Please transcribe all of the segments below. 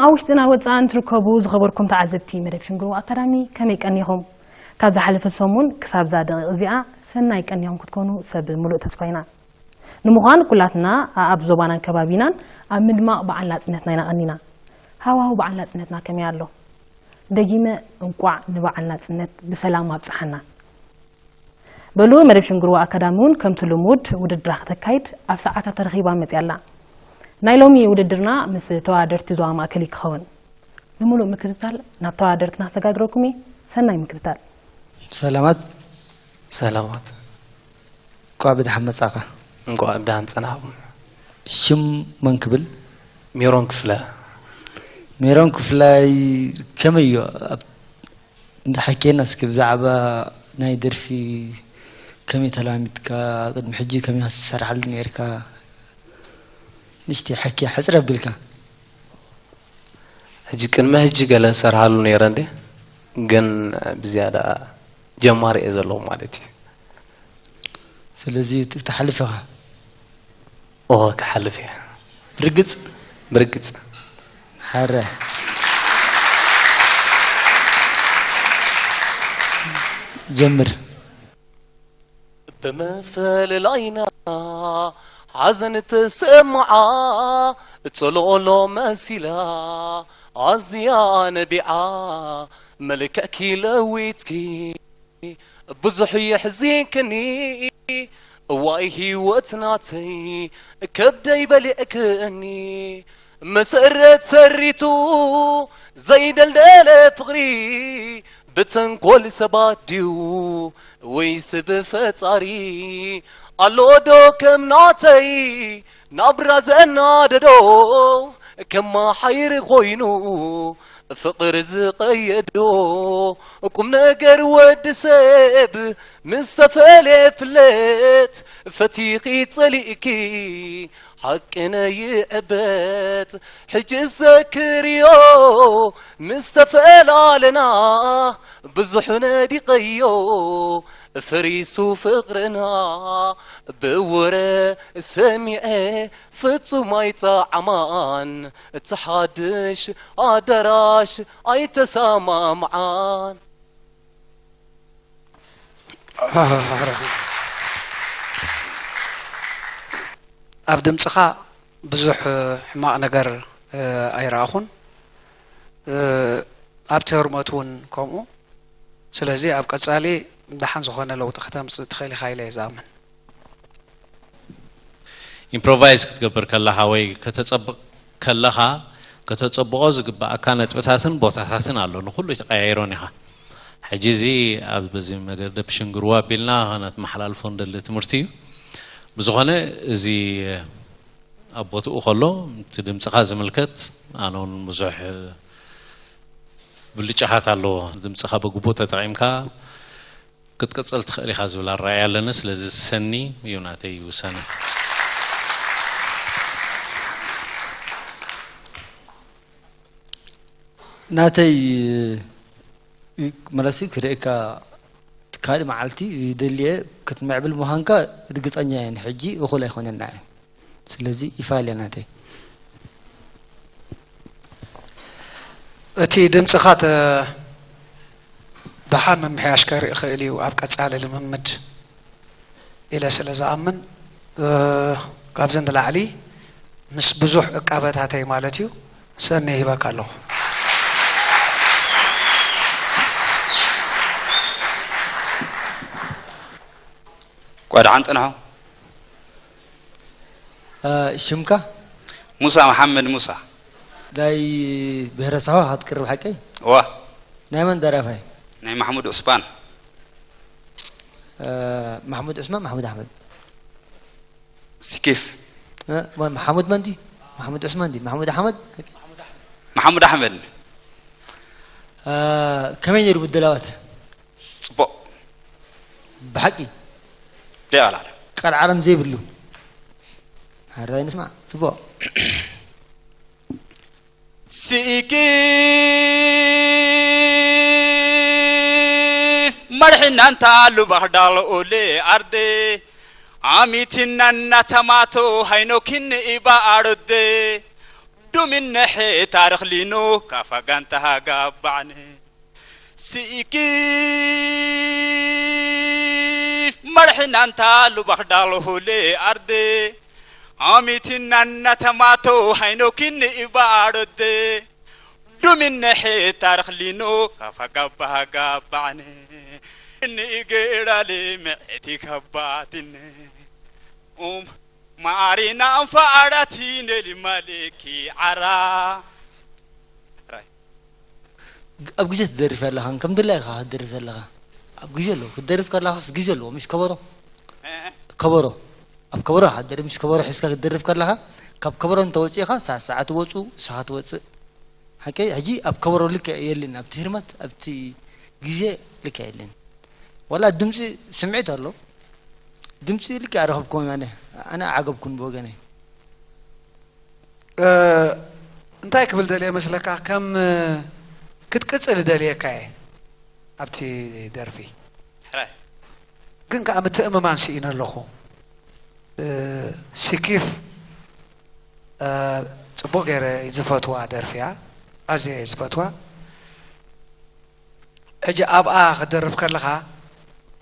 ኣብ ውሽጥን ኣብ ወጻእን ትርከቡ ዝኸበርኩም ተዓዘብቲ መደብ ሽንግርዋ ኣካዳሚ፣ ከመይ ቀኒኹም? ካብ ዝሓለፈ ሰሙን ክሳብ እዛ ደቂቕ እዚኣ ሰናይ ቀኒኹም ክትኮኑ ሰብ ምሉእ ተስፋ ኢና። ንምዃን ኩላትና ኣኣብ ዞባናን ከባቢናን ኣብ ምድማቕ በዓል ናጽነትና ኢና ቀኒና። ሃዋሁ በዓል ናጽነትና ከመይ ኣሎ? ደጊመ እንቋዕ ንበዓል ናጽነት ብሰላም ኣብጽሓና። በሉ፣ መደብ ሽንግርዋ ኣካዳሚ እውን ከምቲ ልሙድ ውድድራ ከተካይድ ኣብ ሰዓታ ተረኺባ መጽያ ኣላ። ናይ ሎሚ ውድድርና ምስ ተወዳደርቲ ዞባ ማእከል እዩ ክኸውን። ንምሉእ ምክትታል ናብ ተወዳደርትና ክሰጋግረኩም እየ። ሰናይ ምክትታል። ሰላማት። ሰላማት። እንኳዕ ብደሓን መጻኻ። እንኳዕ ብደሓን ጸናሕኩም። ሽም መን ክብል? ሜሮን ክፍለ። ሜሮን ክፍላይ ከመይ እዩ? ኣብ-፣ እንዳ ሓኪየና እስኪ ብዛዕባ ናይ ደርፊ ከመይ ተላሚድካ፣ ቅድሚ ሕጂ ከመይ ትሰርሓሉ ነይርካ? ንእሽተይ ሓኪያ ሕጽር ኣቢልካ። ሕጂ ቅድሚ ሕጂ ገለ እሰርሓሉ ነይረ እንዴ፣ ግን ብዝያዳ ጀማሪ እየ ዘለኹ ማለት እዩ። ስለዚ ት-፣ ትሓልፍ ኢኻ? ኦ፣ ክሓልፍ እየ። ብርግጽ? ብርግጽ። ሓረ። ጀምር። ብምፍልላይና ሓዘን ተሰምዓ፣ ጸሎሎ መሲላ ኣዝያ ነቢዓ፣ መልክዕኪ ለዊጥኪ ብዙሕ የሕዚንክኒ። እዋይ ህይወት ናተይ ከብደይ በሊዕክኒ። መሰረት ሰሪቱ ዘይደልደለ ፍቕሪ ብተንኮል ሰባት ድዩ ወይስ ብፈጣሪ? ኣሎ ዶ ከም ናተይ ናብራ ዘናደዶ፣ ከማሓይር ኮይኑ ፍቕር ዝቐየዶ? ቁም ነገር ወዲ ሰብ ምስ ተፈለየ ፍለት፣ ፈቲኺ ጸሊእኪ ሓቂ ነይዕበት። ሕጂ ዘክርዮ ምስ ተፈላለና ብዙሕ ነዲቐዮ፣ ፈሪሱ ፍቕርና ብወረ ሰሚዐ ፍጹም ኣይጠዓማን። ትሓድሽ ኣዳራሽ ኣይተሰማምዓን። ኣብ ድምፅኻ ብዙሕ ሕማቕ ነገር ኣይረኣኹን። ኣብቲ ህርመት እውን ከምኡ። ስለዚ ኣብ ቀፃሊ ደሓን ዝኾነ ለውጢ ከተምፅእ ትኽእል ኢኻ ኢለ እየ ዝኣምን። ኢምፕሮቫይዝ ክትገብር ከለኻ ወይ ከተጸብቕ ከለኻ፣ ከተጸብቖ ዝግብኣካ ነጥብታትን ቦታታትን ኣሎ። ንኹሉ ኣይትቀያይሮን ኢኻ። ሕጂ እዚ ኣብ በዚ መገዲ ብሽንግርዋ ኣቢልና ከነተመሓላልፎ ንደሊ ትምህርቲ እዩ። ብዝኾነ፣ እዚ ኣብ ቦትኡ ከሎ፣ እቲ ድምጽኻ ዝምልከት፣ ኣነ እውን ብዙሕ ብልጫታት ኣለዎ። ድምጽኻ ብግቡእ ተጠቒምካ ክትቅጽል ትኽእል ኢኻ ዝብል ኣረኣእያ ኣለኒ። ስለዚ ሰኒ እዩ ናተይ ውሳነ። ናተይ መለሲ ክርእየካ ካልእ መዓልቲ ይደልየ ክትምዕብል ምዃንካ ርግጸኛ እየ። ንሕጂ እኹል ኣይኮነን ንዓይ። ስለዚ ይፋለ ናተይ። እቲ ድምፅኻ ተ-፣ ደሓን ምምሕያሽ ከርኢ ይኽእል እዩ ኣብ ቀፃሊ ልምምድ ኢለ ስለ ዝኣምን፣ እ፣ ካብዚ ንላዕሊ ምስ ብዙሕ ዕቃበታተይ ማለት እዩ ሰኒ ሂበካ ኣለኹ። እንኳዕ ደሓን ጽንሑ። እ፣ ሽምካ? ሙሳ መሓመድ ሙሳ። ናይ ብሄረ ሳሆ ኢኻ ትቅርብ ሓቀይ? እዋ። ናይ መን ደራፋይ? ናይ ማሕሙድ ዑስማን። እ፣ ማሕሙድ ዑስማን፣ ማሕሙድ ኣሕመድ። ሲኪፍ። እ፣ መን? ማሕሙድ መን ድዩ? ማሕሙድ ዑስማን ድዩ? ማሕሙድ ኣሕመድ? ማሕሙድ ኣሕመድ። እ፣ ከመይ ነይሩ ምድላዋት? ጽቡቕ። ብሓቂ? ደይ ኣላለ። ቃል ዓለም ዘይብሉ። ሕራይ ንስማዕ። ጽቡቕ። ሲኪፍ መርሕና እንታ ሉባኽ ዳሎ ኡሌ ኣርዴ። ኣሚትና እናተማቶ ሃይኖኪን ኢባ ኣርዴ። ዱሚነሐ ታርኽ ሊኖ ካፋ ጋንታ ሃጋባዕነ። ስኢኪፍ መርሕናንታ ሉባኽ ዳልሁሌ ኣርደ። ኣሚትናና ተማቶ ሃይኖኪን ኢባሮደ። ዱሚነሐ ታርኽ ሊኖ ካፋ ጋባ ሃጋባዕነ። ንእገራሌ መዕቲ ከባትነ። ኡም ማሪና ኣንፋ ኣራቲነ ሊማሌኪ ዓራ። ራይ። ኣብ ግዜ ትደርፍ ኣለኻ ከም ድላይካ ክትደርፍ ዘለኻ ኣብ ግዜ ኣለዎ ክትደርፍ ከለኻስ ግዜ ኣለዎ ምሽ ከበሮ ከበሮ ኣብ ከበሮ ክትደርፍ ምሽ ከበሮ ሒዝካ ክትደርፍ ከለኻ ካብ ከበሮ እንተወፂእኻ ሰዓት ሰዓት ወፁ ንስኻ ትወፅእ ሓቀይ ሕጂ ኣብ ከበሮ ልክዕ የልን ኣብቲ ህርመት ኣብቲ ግዜ ልክዕ የልን ዋላ ድምፂ ስምዒት ኣሎ ድምፂ ልክዕ ኣረኸብኩዎን ኣነ ኣነ ዓገብኩን ብወገነይ እንታይ ክብል ደልየ መስለካ ከም ክትቅፅል ደልየካ እየ ኣብቲ ደርፊ ሕራይ ግን ከዓ ምትእምማን ስኢነ ኣለኹ ሲኪፍ ፅቡቅ ገይረ ዝፈትዋ ደርፊ እያ ኣዝየ እየ ዝፈትዋ ሕጂ ኣብኣ ክደርፍ ከለኻ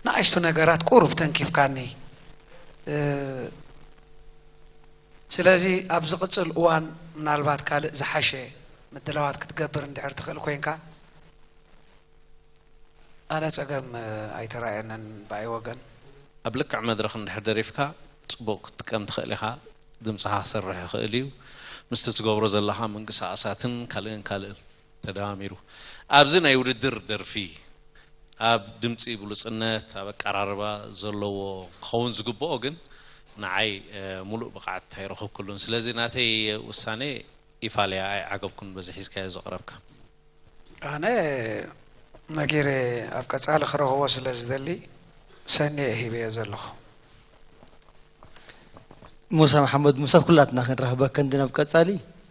ንኣሽቱ ነገራት ቁሩብ ተንኪፍካኒ ስለዚ ኣብ ዝቕፅል እዋን ምናልባት ካልእ ዝሓሸ ምድላዋት ክትገብር እንድሕር ትኽእል ኮይንካ ኣነ ፀገም ኣይተራእየንን ብኣይ ወገን ኣብ ልክዕ መድረኽ እንድሕር ደሪፍካ ፅቡቕ ክትጥቀም ትኽእል ኢኻ ድምፅኻ ክሰርሕ ይኽእል እዩ ምስቲ ትገብሮ ዘለኻ ምንቅስቓሳትን ካልእን ካልእን ተደማሚሩ ኣብዚ ናይ ውድድር ደርፊ ኣብ ድምፂ ብሉፅነት ኣብ ኣቀራርባ ዘለዎ ክኸውን ዝግብኦ ግን ንዓይ ሙሉእ ብቕዓት ኣይረኸብኩሉን ስለዚ ናተይ ውሳነ ኢፋልያ ኣይዓገብኩን በዚ ሒዝካዮ ዘቕረብካ ኣነ ነጊረ ኣብ ቀፃሊ ክረኽቦ ስለ ዝደሊ ሰኒ እየ ሂበዮ ዘለኹ ሙሳ መሓመድ ሙሳ ኩላትና ክንረኽበካ እንድና ኣብ ቀፃሊ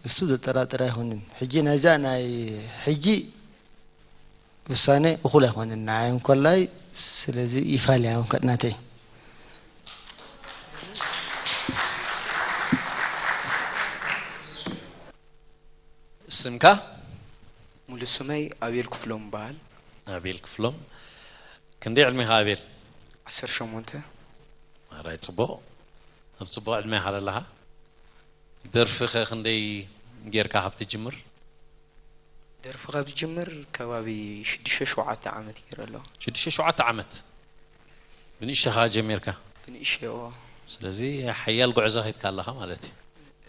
እሱ ዘጠራጥር ኣይኮንን ሕጂ ናይዛ ናይ ሕጂ ውሳነ እኹል ኣይኮነን ንዓይ እንኮላይ ስለዚ ይፋል እያ እንከ ናተይ ስምካ ሙሉ ስመይ ኣቤል ክፍሎም ይበሃል ኣቤል ክፍሎም ክንደይ ዕድሜኻ ኣቤል ዓሰርተ ሸሞንተ ኣራይ ፅቡቕ ኣብ ፅቡቕ ዕድሜኻ ዘለኻ ደርፊ ኸ ክንደይ ጌርካ ካብ ትጅምር ደርፊ ካብ ዝጅምር ከባቢ ሽዱሽተ ሸውዓተ ዓመት ገይረ ኣለኹ። ሽዱሽተ ሸውዓተ ዓመት ብንእሽተኻ ጀሚርካ? ብንእሽተይ እዎ። ስለዚ ሓያል ጉዕዞ ኸይድካ ኣለኻ ማለት እዩ።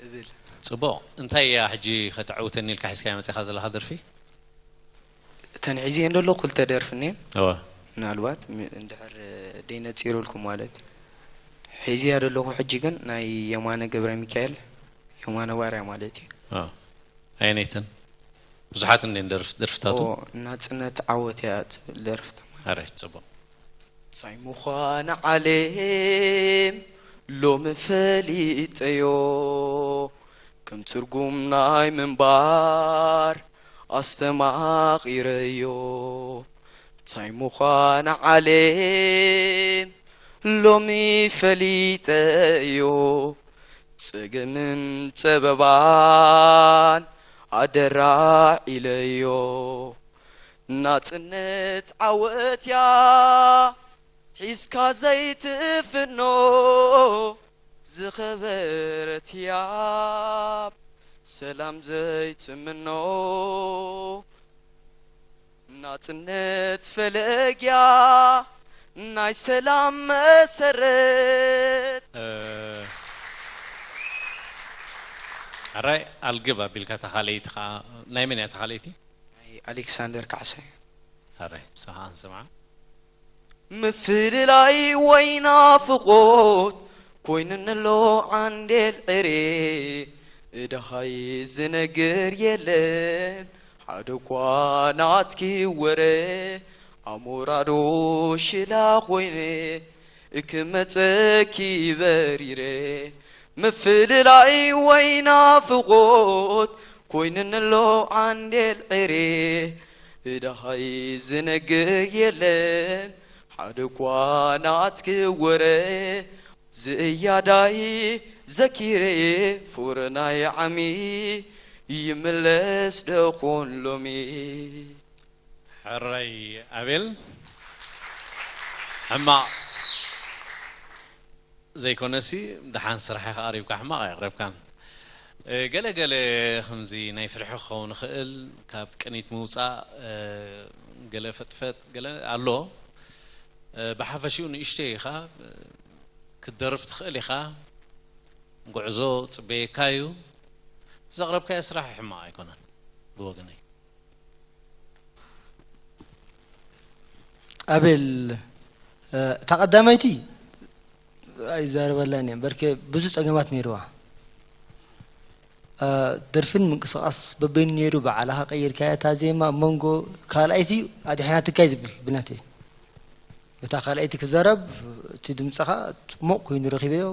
እብል። ጽቡቕ። እንታይ እያ ሕጂ ኸተዕውተኒ ኢልካ ሒዝካያ መጺኻ ዘለኻ ደርፊ? እተን ሒዘየን ዘሎ ክልተ ደርፊ እኒአን። እወ። ምናልባት ም- እንድሕር ደይነጺሩልኩም ማለት እዩ። ሒዘያ ዘለኹ ሕጂ ግን ናይ የማነ ገብረሚካኤል የማነ ባርያ ማለት እዩ። ኣዎ። ኣየነይተን? ብዙሓት እንዴን ደርፍ ደርፍታቱ። ኦ ናጽነት ዓወት እያ ትብል ደርፍታ። ኣረ ጽቡቕ። ጻይ ምዃን ዓሌም ሎሚ ፈሊጠዮ ከም ትርጉም ናይ ምንባር ኣስተማቒረዮ። ታይ ምዃን ዓሌም ሎሚ ፈሊጠዮ ጸገምን ጸበባን ኣደራዒለዮ ናጽነት ዓወትያ ሒዝካ ዘይትፍኖ ዝኸበረት ያብ ሰላም ዘይትምኖ ናጽነት ፈለግያ ናይ ሰላም መሰረት ኣራይ ኣልግብ ኣቢልካ ተኻለይቲ ኸዓ ናይ መን እያ ተኻለይቲ ናይ ኣሌክሳንደር ካሕሳይ ኣራይ ምሳኻ ክንሰምዓ ምፍልላይ ወይ ናፍቖት ኮይኑኒ ኣሎ ዓንዴል ዕሬ እድሃይ ዝነግር የለን ሓደ እኳ ናትኪ ወረ ኣሞራዶ ሽላ ኮይነ እክመጸኪ በሪረ ምፍልላይ ወይ ናፍቖት ኮይኑኒ ኣሎ ዓንዴል ዕሬ እድሃይ ዝነግር የለን ሓደ እኳ ናትኪ ወረ ዝእያዳይ ዘኪረ ፍቕሪ ናይ ዓሚ ይምለስ ደኾን ሎሚ? ሕራይ ኣቤል፣ ሕማቕ ዘይኮነሲ፣ ደሓን ስራሕ ኢኻ ቀሪብካ፣ ሕማቕ ኣየቕረብካን። እ፣ ገለ ገለ ከምዚ ናይ ፍርሒ ክኸውን ይኽእል፣ ካብ ቅኒት ምውጻእ፣ እ፣ ገለ ፈጥፈጥ፣ ገለ ኣሎ። እ፣ ብሓፈሽኡ ንእሽተይ ኢኻ፣ እ፣ ክትደርፍ ትኽእል ኢኻ። ጉዕዞ ጽበየካ እዩ። እቲ ዘቕረብካዮ ስራሕ ሕማቕ ኣይኮነን ብወገነይ። ኣቤል፣ እ፣ እታ ቀዳመይቲ ኣይዛረበላን እየ፣ በርኬ ብዙ ጸገማት ነይርዋ። እ፣ ደርፍን ምንቅስቓስ በበይኑ ነይሩ፣ ባዕልኻ ቀይርካያ እታ ዜማ፣ መንጎ ካልኣይቲ ኣድሒናትካ እዩ ዝብል ብናተይ። እታ ካልኣይቲ ክዛረብ፣ እቲ ድምጽኻ ጽሙቕ ኮይኑ ረኺበዮ።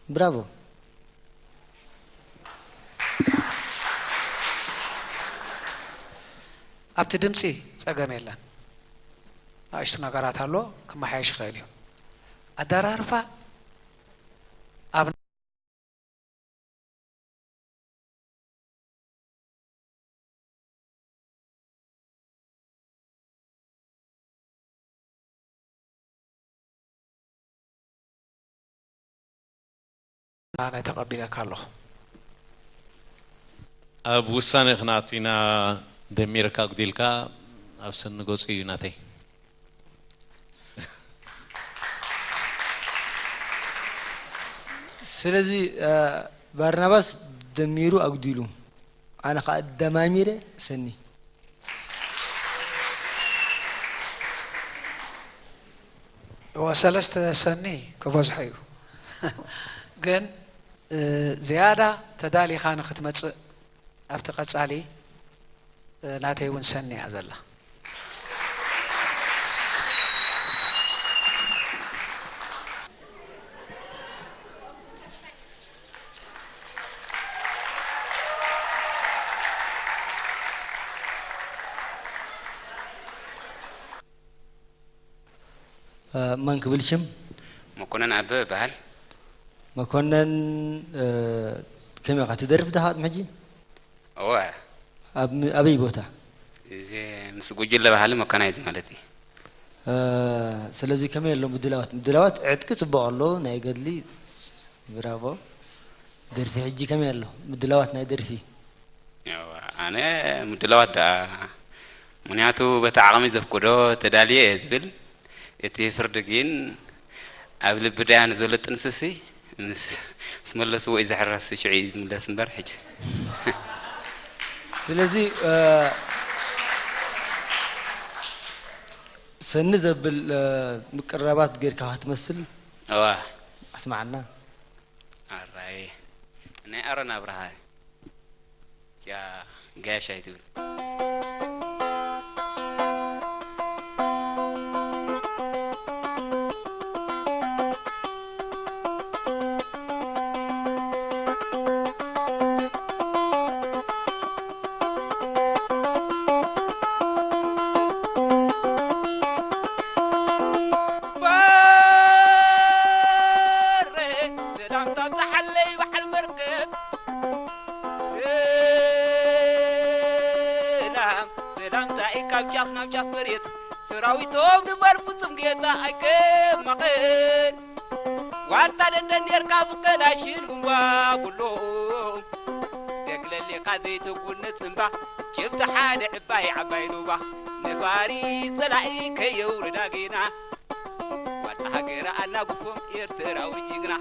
ብራቮ። ኣብቲ ድምጺ ጸገም የለን። ንኣሽቱ ነገራት ኣሎ፣ ክመሓየሽ ይኽእል እዩ። ኣደራርፋ ኣብ ኣነ ተቐቢለካ ኣለኹ። ኣብ ውሳነ ክንኣቱ ኢና። ደሚርካ ኣጉዲልካ ኣብ ሰኒ ገጹ እዩ ናተይ። ስለዚ፣ እ፣ ባርናባስ ደሚሩ ኣጉዲሉ፣ ኣነ ኸኣ ደማሚረ ሰኒ። እወ፣ ሰለስተ ሰኒ ክበዝሖ እዩ። ግን፣ እ፣ ዝያዳ ተዳሊኻ ንኽትመጽእ ኣብቲ ቀጻሊ፣ እ፣ ናተይ እውን ሰኒ እያ ዘላ። እ፣ መን ክብል ሽም? መኮነን ኣበበ እበሃል። መኮነን፣ እ፣ ከመይ ኢኻ ትደርፍ ዳኻ ቅድሚ ሕጂ? እወ። ኣብ ም-፣ ኣበይ ቦታ? እዚ ምስ ጉጅለ ባህሊ መካናይዝ ማለት እዩ። እ፣ ስለዚ ከመይ ኣሎ ምድላዋት? ምድላዋት ዕጥቂ ጽቡቕ ኣሎ፣ ናይ ገድሊ ብራቮ። ደርፊ ሕጂ ከመይ ኣሎ ምድላዋት ናይ ደርፊ? ያው ኣነ ምድላዋት ደኣ፣ ምኽንያቱ በቲ ዓቕሚ ዘፍቅዶ ተዳልየ እየ ዝብል። እቲ ፍርዲ ግን ኣብ ልቢ ደያ ንዘሎ ጥንስሲ ምስ፣ ምስ መለስዎ እዩ ዝሕረስ፣ ሽዑ እዩ ዝምለስ እምበር ሕጂ። ስለዚ፣ እ፣ ሰኒ ዘብል፣ እ፣ ምቅርራባት ጌርካ ክትመስል እዋ። ኣስማዓና። ኣራይ፣ ናይ ኣሮን ኣብርሃ እያ ጋሻይ ትብል። በረ ሰላምታ ኣብዝሓለይ በዓል መርከብ። ሰላም ሰላምታ እዩ ካብ ጫፍ ናብ ጫፍ መሬት። ሰራዊቶም ንበር ፍጹም ጌታ ኣይከማኸን። ዋልታ ደንደን ኔርካ ብከላሽን ቡምባ ጉሎ። ደግለሌኻ ዘይትጉነ ጽምባ። ጭብቲ ሓደ ዕባይ ዓባይ ሩባ። ነፋሪ ጸላኢ ከየውርዳ ጌና። ዋልታ ሃገራ ኣናጉፎም ኤርትራዊ ጅግና።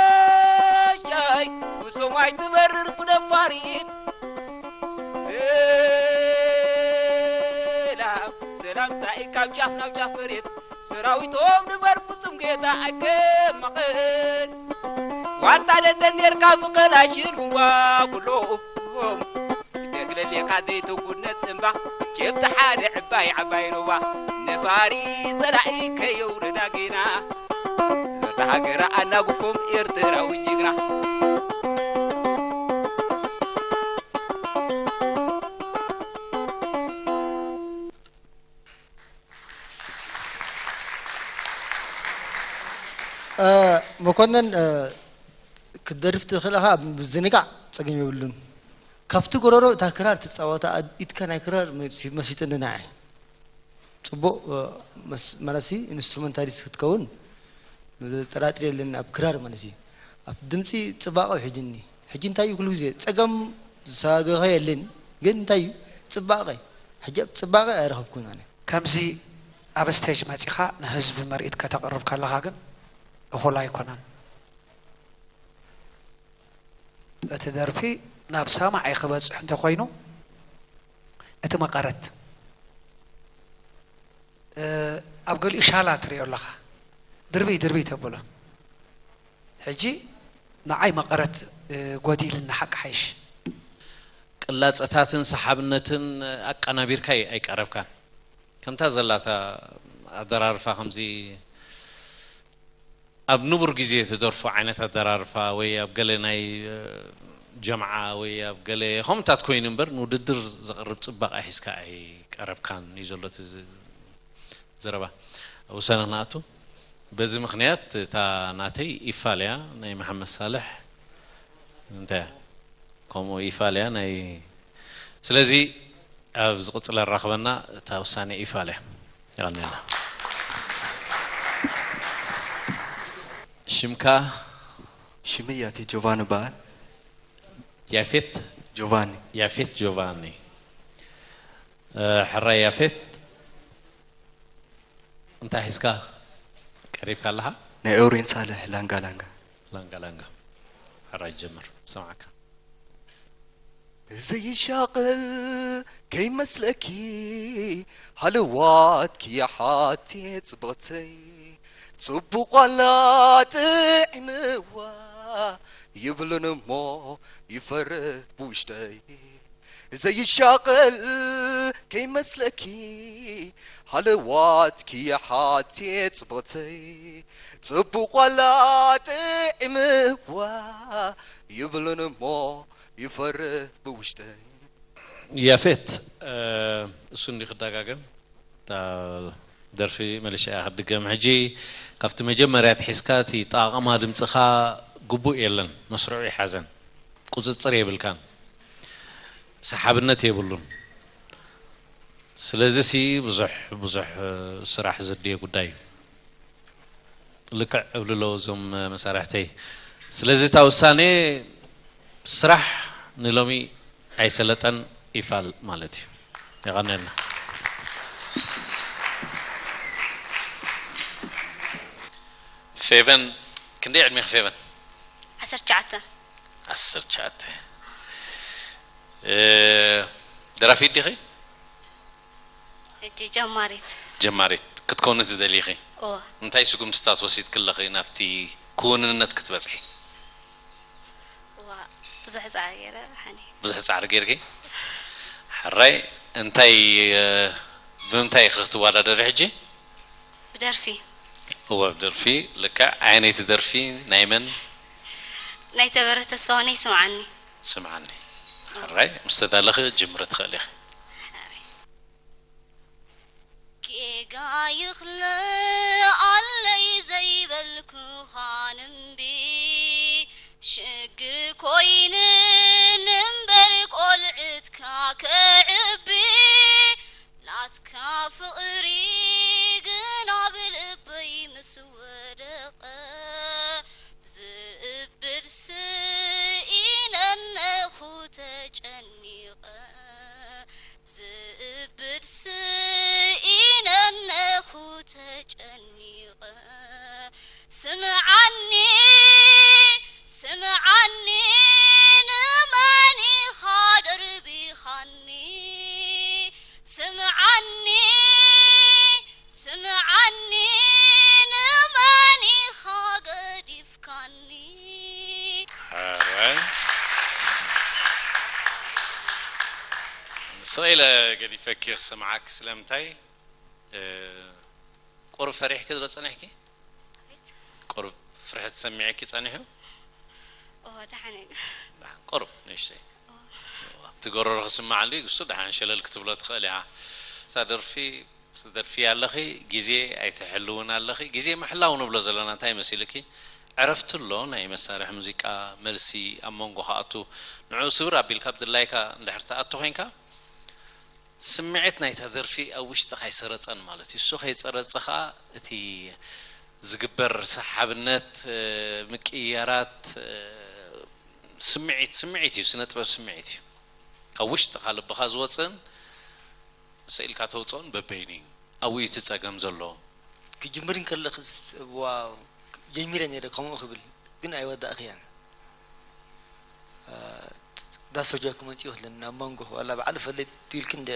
ከየሻይ ብሰማይ ትበርር ብደፋሪት። ሰላም ሰላምታ እዩ ካብ ጫፍ ናብ ጫፍ መሬት። ሰራዊቶም ንበር ፍጹም ጌታ ኣይከማኸን። ዋልታ ደንደን ኔርካ ብከላሽን ቡምባጉሎም። ደግለሌኻ ዘይትጉነ ጽምባ። ጭብቲ ሓደ ዕባይ ዓባይ ሩባ። ነፋሪ ጸላኢ ከየውርዳ ጌና። ዞታ ሃገራ ኣናጉፎም ኤርትራዊ ጅግና። እ፣ መኮነን፣ እ፣ ክትደርፍ ትኽእል ኢኻ፣ ኣብ ምዝንጋዕ ጸገም የብሉን። ካብቲ ጎረሮ እታ ክራር ትጻወታ፣ ኣድ-፣ ኢድካ ናይ ክራር መሲ-፣ መሲጥኒ ንዓይ። ጽቡቕ፣ እ፣ መስ-፣ መለሲ ኢንስትሩመንታሊስት ክትከውን ጥራጥር የለን፣ ኣብ ክራር ማለት እዩ። ኣብ ድምጺ ጽባቐ ውሒድኒ። ሕጂ እንታይ እዩ፣ ኩሉ ግዜ ጸገም ዝሳገኸ የለን፣ ግን እንታይ እዩ፣ ጽባቐ። ሕጂ ኣብ ጽባቐ ኣይረኸብኩን ኣነ። ከምዚ ኣብ ስቴጅ መጺኻ ንህዝቢ ምርኢት ከተቕርብ ከለኻ ግን እኹል ኣይኮነን። እቲ ደርፊ ናብ ሰማዒ ክበጽሕ እንተኾይኑ፣ እቲ መቐረት፣ እ፣ ኣብ ገሊኡ ሻላ ትሪኦ ኣለኻ። ድርብይ ድርብይ ተብሎ። ሕጂ ንዓይ መቐረት፣ እ፣ ጎዲልኒ ሓቂ ሓይሽ። ቅላጸታትን ሰሓብነትን ኣቀናቢርካ ኣይ-፣ ኣይቀረብካን። ከምታ ዘላታ ኣደራርፋ ከምዚ ኣብ ንቡር ግዜ ትደርፎ ዓይነት ኣደራርፋ ወይ ኣብ ገለ ናይ፣ እ፣ ጀምዓ ወይ ኣብ ገለ ከምኡታት ኮይኑ እምበር ንውድድር ዘቕርብ ጽባቐ ሒዝካ ኣይቀረብካን እዩ ዘሎ እቲ ዝ-፣ ዘረባ። ኣብ ውሳነ ክንኣቱ። በዚ ምኽንያት እታ ናተይ ኢፋል እያ፣ ናይ መሓመድ ሳልሕ እንታይ እያ? ከምኡ ኢፋል እያ ናይ፣ ስለዚ ኣብ ዝቕጽል ኣራኽበና እታ ውሳነ ኢፋል እያ። የቐንየልና። ሽምካ? ሽመይ ያፌት ጆቫኒ ይበሃል። ያፌት? ጆቫኒ። ያፌት ጆቫኒ። እ፣ ሕራይ ያፌት፣ እንታይ ሒዝካ ቀሪብካ ኣለኻ? ናይ ኦሬን ሳልሕ ላንጋ ላንጋ። ላንጋ ላንጋ። ሕራይ ጀምር፣ ሰማዕካ። ዘይሻቕል ከይመስለኪ ሃለዋትኪ ሓቴ ጽብቕተይ፣ ጽቡቕ ዋላ ጥዒምዋ ይብሉን እሞ ይፈርህ ብውሽጠይ። ዘይሻቕል ከይመስለኪ ሃለዋትኪ ሓቴ ጽብቕተይ፣ ጽቡቕ ዋላ ጥዒምዋ ይብሉን እሞ ይፈርህ ብውሽጠይ። ያፌት፣ እ፣ እሱ እንዲ ክደጋገም፣ እታ ደርፊ መሊሻ እያ ክትድገም። ሕጂ ካብቲ መጀመርያ ትሒዝካ እቲ ጠቓቕማ ድምፅኻ ግቡእ የለን፣ መስርዑ ይሓዘን፣ ቁፅፅር የብልካን፣ ሰሓብነት የብሉን። ስለዚ ሲ ብዙሕ፣ ብዙሕ፣ እ፣ ስራሕ ዘድልዮ ጉዳይ እዩ። ልክዕ እብሉ ኣለዉ እዞም መሳርሕተይ። ስለዚ እታ ውሳኔ ስራሕ ንሎሚ ኣይሰለጠን ይፋል ማለት እዩ። የቐንየልና። ፌቨን፣ ክንደይ ዕድሜኺ ፌቨን? ዓሰርተ ትሽዓተ። ዓሰርተ ትሽዓተ። እ፣ ደራፊት ዲኺ? ሕጂ ጀማሪት። ጀማሪት ክትኮኒ ትደሊ ኢኺ? እወ። እንታይ ስጉምትታት ወሲድኪ ኣለኺ ናብቲ ክውንነት ክትበጽሒ? እዋ፣ ብዙሕ ጻዕሪ ገይረ፣ ሓኒ። ብዙሕ ጻዕሪ ጌርኪ? ሕራይ፣ እንታይ፣ እ፣ ብምንታይ ኢኺ ክትወዳደሪ ሕጂ? ብደርፊ። እወ፣ ብደርፊ። ልክዕ። ኣየነይቲ ደርፊ? ናይ መን? ናይ ተበረ ተስፋሁነይ ስምዓኒ። ስምዓኒ። ሕራይ፣ ምስ ተዳለኺ ክትጅምሪ ትኽእሊ ኢኺ። ጌጋ ይኽልኣለይ ዘይበልኩኻ ንንቢ፣ ሽግር ኮይኑ ንንበር ቆልዕትካ ከዕቢ፣ ናትካ ፍቕሪ ግን ኣብ ልበይ ምስ ወደቐ፣ ዝእብድ ስኢነ እነኹ ተጨኒቐ። ዝእብድ ስኢነ እነኹ ተጨኒቐ። ስምዓኒ፣ ስምዓኒ፣ ንመን ኢኻ ደርቢኻኒ? ስምዓኒ፣ ስምዓኒ፣ ንመን ኢኻ ገዲፍካኒ? ሕራይ። ስቕ ኢለ ገዲፈኪ ክሰምዓኪ ስለምንታይ? እ፣ ቁሩብ ፈሪሕኪ ዶ ጸኒሕኪ? ኣቤት። ቁሩብ ፍርሒ ተሰሚዕኪ ጸኒሑ? ኦ፣ ደሓን እየ። ደሓን፣ ቁሩብ ንእሽተይ። ኦ። ኣብቲ ጎረሮ ክስማዓሉ እዩ፣ እሱ ደሓን ሸለል ክትብሎ ትኽእል ኢኻ። እታ ደርፊ ትደርፊ ኣለኺ፣ ግዜ ኣይትሕልውን ኣለኺ። ግዜ ምሕላው ንብሎ ዘለና እንታይ መሲልኪ? ዕረፍቲ ኣሎ፣ ናይ መሳርሒ ሙዚቃ መልሲ ኣብ መንጎ ክኣቱ፣ ንዕኡ ስብር ኣቢልካ ብድላይካ እንድሕር ትኣቱ ኮይንካ፣ ስምዒት ናይታ ደርፊ ኣብ ውሽጥኻ ኣይሰረጸን ማለት እዩ። እሱ ከይጸረጸ ኸኣ እቲ ዝግበር ሰሓብነት፣ ምቅይያራት፣ ስምዒት፣ ስምዒት እዩ፣ ስነ ጥበብ ስምዒት እዩ። ካብ ውሽጥኻ ልብኻ ዝወጽእን ስኢልካ ተውፅኦን በበይኑ እዩ። ኣብኡ እዩ እቲ ፀገም ዘሎ። ክጅምር እንከለኽስ፣ ዋው፣ ጀሚረ ነይረ ከምኡ ክብል፣ ግን ኣይወዳእኽያን። ዳሶ ጃክ መፂኡ ክለኒ ናብ መንጎ ዋላ ባዕሉ ፈለጥ ኢልክ እንደ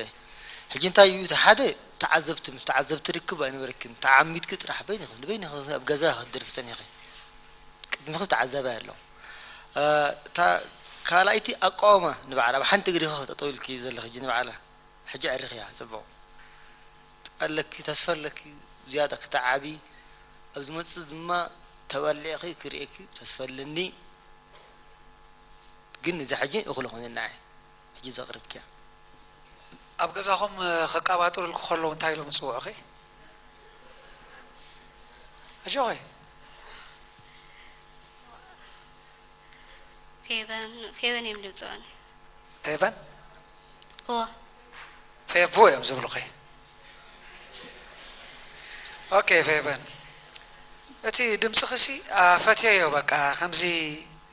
ሕጂ እንታይ እዩ እቲ ሓደ ተዓዘብቲ ምስ ተዓዘብቲ ርክብ ኣይነበረክን። ተዓሚድኪ ጥራሕ በይንኺ ንበይንኺ ኣብ ገዛ ክትደርፊ ፀኒኺ። ቅድሚኺ ተዓዛባይ ኣሎ። እታ ካልኣይቲ ኣቃውማ ንባዕላ ብሓንቲ እግሪኺ ጠጠው ኢልኪ ዘለኺ ሕጂ ንባዕላ ሕጂ ዕርኽያ ጽቡቕ ኣለኪ፣ ተስፋ ኣለኪ ዝያዳ ክትዓቢ፣ ኣብ ዝመጽእ ድማ ተባሊዕኺ ክርእየኪ ተስፋ ኣለኒ። ግን እዛ ሕጂ እኹል ኾነ ንዓይ ሕጂ ዘቕርብክያ። ኣብ ገዛኹም፣ እ፣ ከቃባጥሩልኩ ከለዉ እንታይ ኢሎም ይጽውዑኺ? ኣጆኺ። ፌበን፣ ፌበን እዮም ዝምጽኡኒ። ፌበን? እዎ። ፌቡ እዮም ዝብሉኺ። ኦኬ፣ ፌበን። እቲ ድምጽኺሲ፣ አ፣ ፈትየዮ፣ በቃ፣ ከምዚ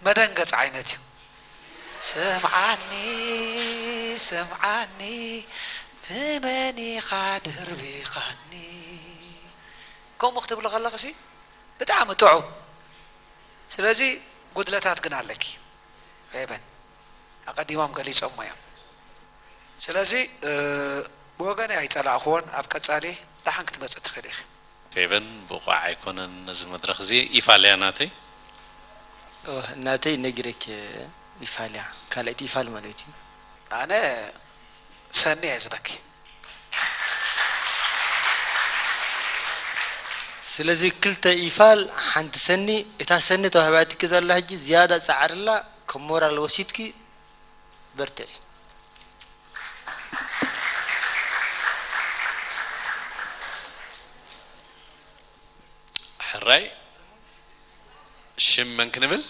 መደንገጽ ዓይነት እዩ። ስምዓኒ፣ ስምዓኒ፣ ንመን ኢኻ ደርቢኻኒ? ከምኡ ክትብሊ ከለኽሲ፣ ብጣዕሚ ጥዑም። ስለዚ፣ ጉድለታት ግን ኣለኪ፣ ፌበን። ኣቐዲሞም ገሊጾሞ እዮም። ስለዚ፣ እ፣ ብወገነይ ኣይጸላእክዎን፣ ኣብ ቀጻሊ ደሓን ክትመጽእ ትኽእል ኢኺ። ፌቨን ብቑዕ ኣይኮነን ነዚ መድረኽ እዚ። ኢፋል እያ ናተይ። ኦ፣ ናተይ ነጊረኪ፣ ኢፋል እያ። ካልኣይቲ ኢፋል ማለት እዩ። ኣነ ሰኒ እየ ዝበኪ። ስለዚ ክልተ ኢፋል፣ ሓንቲ ሰኒ። እታ ሰኒ ተዋሂባትኪ ዘላ ሕጂ ዝያዳ ጻዕርላ፣ ከም ሞራል ወሲድኪ በርትዒ። ሕራይ፣ ሽም መን ክንብል?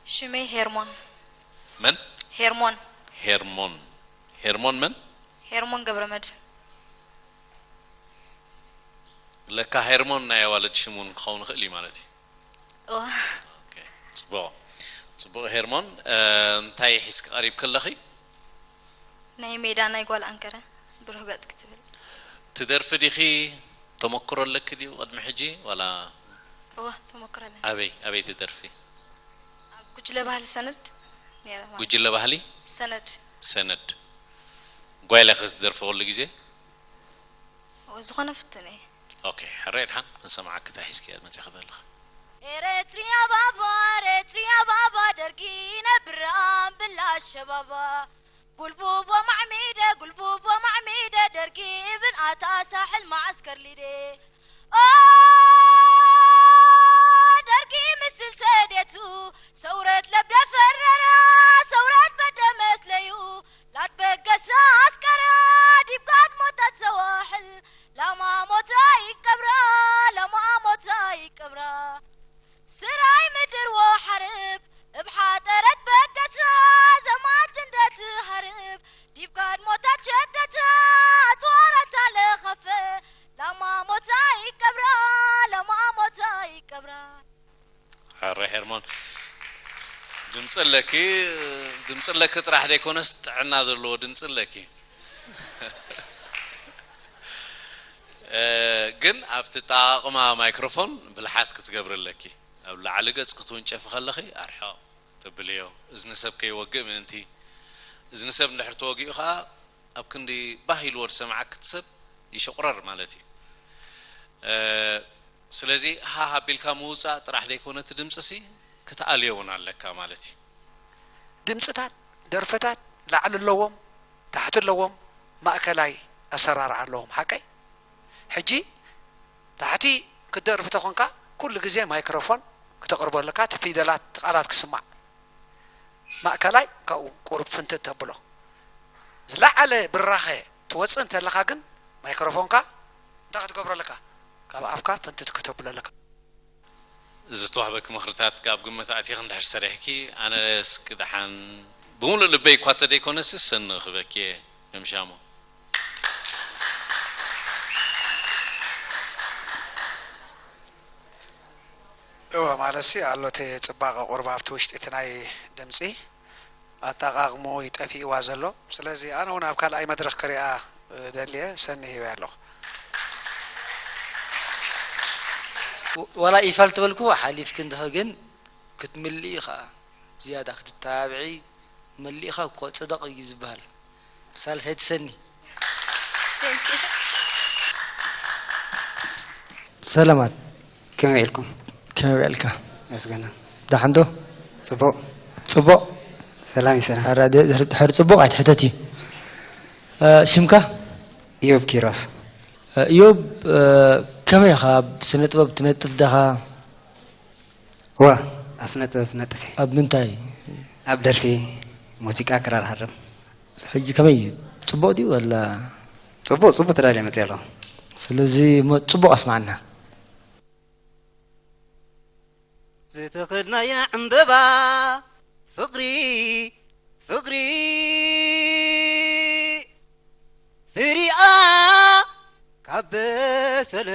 ሽመይ ሄርሞን። መን? ሄርሞን። ሄርሞን። ሄርሞን መን? ሄርሞን ገብረመድህን። ለካ ሄርሞን ናይ ኣዋልድ ሽም እውን ክኸውን ይኽእል እዩ ማለት እዩ። እዋ። ኦኬ፣ ጽቡቕ። ጽቡቕ ሄርሞን፣ እ፣ እንታይ ሒዝኪ ቀሪብኪ ኣለኺ? ናይ ሜዳ ናይ ጓል ኣንከረ ብሩህ ገጽ ክትብል። ትደርፊ ዲኺ? ተመክሮ ኣለኪ ድዩ ቅድሚ ሕጂ ዋላ? እዋ፣ ተመክሮ ኣለኒ። ኣበይ፣ ኣበይ ትደርፊ? ኣብ ጉጅለ ባህሊ ሰነድ ነይረ ማለት። ጉጅለ ባህሊ? ሰነድ። ሰነድ። ጓይላ ኢኺ ትደርፊ ኩሉ ግዜ? እዋ፣ ዝኾነ ፍትን እየ። ኦኬ፣ ሕራይ ድሓን ክንሰምዓኪ እንታይ ሒዝኪ መጺኺ ዘለኺ? ኤረትርያ ባባ፣ ኤረትርያ ባባ፣ ደርጊ ይነብር ኣምብላ ሸባባ። ጉልቡቦ ማዕሚደ፣ ጉልቡቦ ማዕሚደ፣ ደርጊ ይብል ኣታ ሳሕል መዓስከር ሊዴ። ኦ፣ ደርጊ ምስል ሰዴቱ፣ ሰውረት ለብደ ፈረራ፣ ሰውረት በደ መስለዩ፣ ላትበገሰ ኣስከራ፣ ዲብ ጋድሞታት ሰዋሕል፣ ላማ ሞታ ይቀብራ፣ ላማ ሞታ ይቀብራ። ስራይ ምድር ወሓርብ፣ እብ ሓጠረት በገሳ፣ ዘማች እንደትሃርብ፣ ዲብ ጋድሞታት ሸደታ፣ ኣትዋረታ ለኸፈ፣ ላማ ሞታ ይቀብራ፣ ላማ ሞታ ይቀብራ። ሕረ ሄርሞን፣ ድምፂ ኣለኪ። ድምፂ ኣለኪ ጥራሕ ዘይኮነስ ጥዕና ዘለዎ ድምፂ ኣለኪ። እ፣ ግን ኣብቲ ኣጠቓቕማ ማይክሮፎን ብልሓት ክትገብሪ ኣለኪ። ኣብ ላዕሊ ገጽ ክትውንጨፊ ከለኺ ኣርሕቕ ተብልዮ፣ እዝኒ ሰብ ከይወግእ ምእንቲ። እዝኒ ሰብ እንድሕር ተወጊኡ ኸኣ ኣብ ክንዲ ባህ ኢልዎ ዝሰምዓኪ እቲ ሰብ ይሽቑረር ማለት እዩ። እ፣ ስለዚ ሃህ ኣቢልካ ምውጻእ ጥራሕ ዘይኮነ እቲ ድምጺሲ ክትኣልዮ እውን ኣለካ ማለት እዩ። ድምጽታት፣ ደርፍታት ላዕሊ ኣለዎም፣ ታሕቲ ኣለዎም፣ ማእከላይ ኣሰራርዓ ኣለዎም። ሓቀይ? ሕጂ ታሕቲ ክትደርፍ ተኾንካ ኩሉ ግዜ ማይክሮፎን ክተቕርቦ ኣለካ፣ እቲ ፊደላት፣ እቲ ቃላት ክስማዕ። ማእከላይ ካብኡ ቁሩብ ፍንትት ተብሎ። ዝለዓለ ብራኸ ትወጽእ እንተለኻ ግን ማይክሮፎንካ እንታይ ክትገብሮ ኣለካ? ካብ ኣፍካ ፈንትት ክተብሎ ኣለካ። ዝተዋህበኪ ምኽርታት ካብ ግምት ኣእቲኺ እንድሕር ሰሪሕኪ፣ ኣነ እስኪ ደሓን ብምሉእ ልበይ እኳ እንተደይኮነስ፣ ሰኒ ክበኪ እየ ከም ሻሙ። እወ፣ ማለትሲ ኣሎ እቲ ጽባቐ ቁሩብ ኣብቲ ውሽጢ እቲ ናይ ድምጺ ኣጠቓቕምኡ እዩ ጠፊእዋ ዘሎ። ስለዚ ኣነ እውን ኣብ ካልኣይ መድረኽ ክሪኣ፣ እ፣ ደልየ ሰኒ ሂበያ ኣለኹ። ወ-፣ ዋላ ኢፋል ተበልኩ ሓሊፍኪ እንድኸ ግን ክትምልኢ ኸኣ ዝያዳ ክትተባብዒ መሊእኻ እኮ ጽደቕ እዩ ዝበሃል። ሳልሳይቲ ሰኒ። ሰላማት። ከመይ ኢልኩም? ከመይ ውዕልካ? መስገና። ደሓን ዶ? ጽቡቕ። ጽቡቕ። ሰላም እዩ፣ ሰላም። ኣራ፣ ድ-፣ ድሕሪ፣ ድሕሪ ጽቡቕ ኣይትሕተት እዩ። እ፣ ሽምካ? ኢዮብ ኪሮስ። እ፣ ኢዮብ፣ እ፣ ከመይ ኢኻ? ኣብ ስነ ጥበብ ትነጥፍ ዲኻ? እወ፣ ኣብ ስነ ጥበብ ነጥፍ እየ። ኣብ ምንታይ? ኣብ ደርፊ፣ ሙዚቃ፣ ክራር ሃርም። ሕጂ ከመይ እዩ? ጽቡቕ ድዩ ወላ? ጽቡቕ፣ ጽቡቕ ተዳልየ መጽየ ኣለኹ። ስለዚ እሞ ጽቡቕ ኣስማዕና። ዝተኸድናያ ዕምበባ ፍቕሪ፣ ፍቕሪ፣ ፍሪኣ ካብ በሰለ፣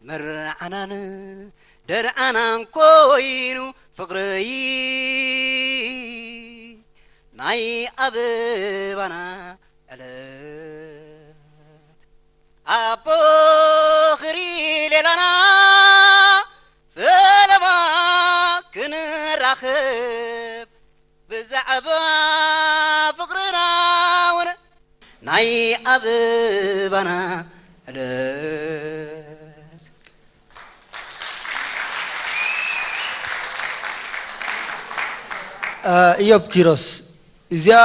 መርዓናን ደርዓናን ኮይኑ ፍቕረይ፣ ናይ ኣበባና ዕለት። ኣብ ቦኽሪ ሌላና ፈለማ ክንራኸብ፣ ብዛዕባ ፍቕርና እውን ናይ ኣበባና ዕለት። እ፣ ኢዮብ ኪሮስ፣ እዚኣ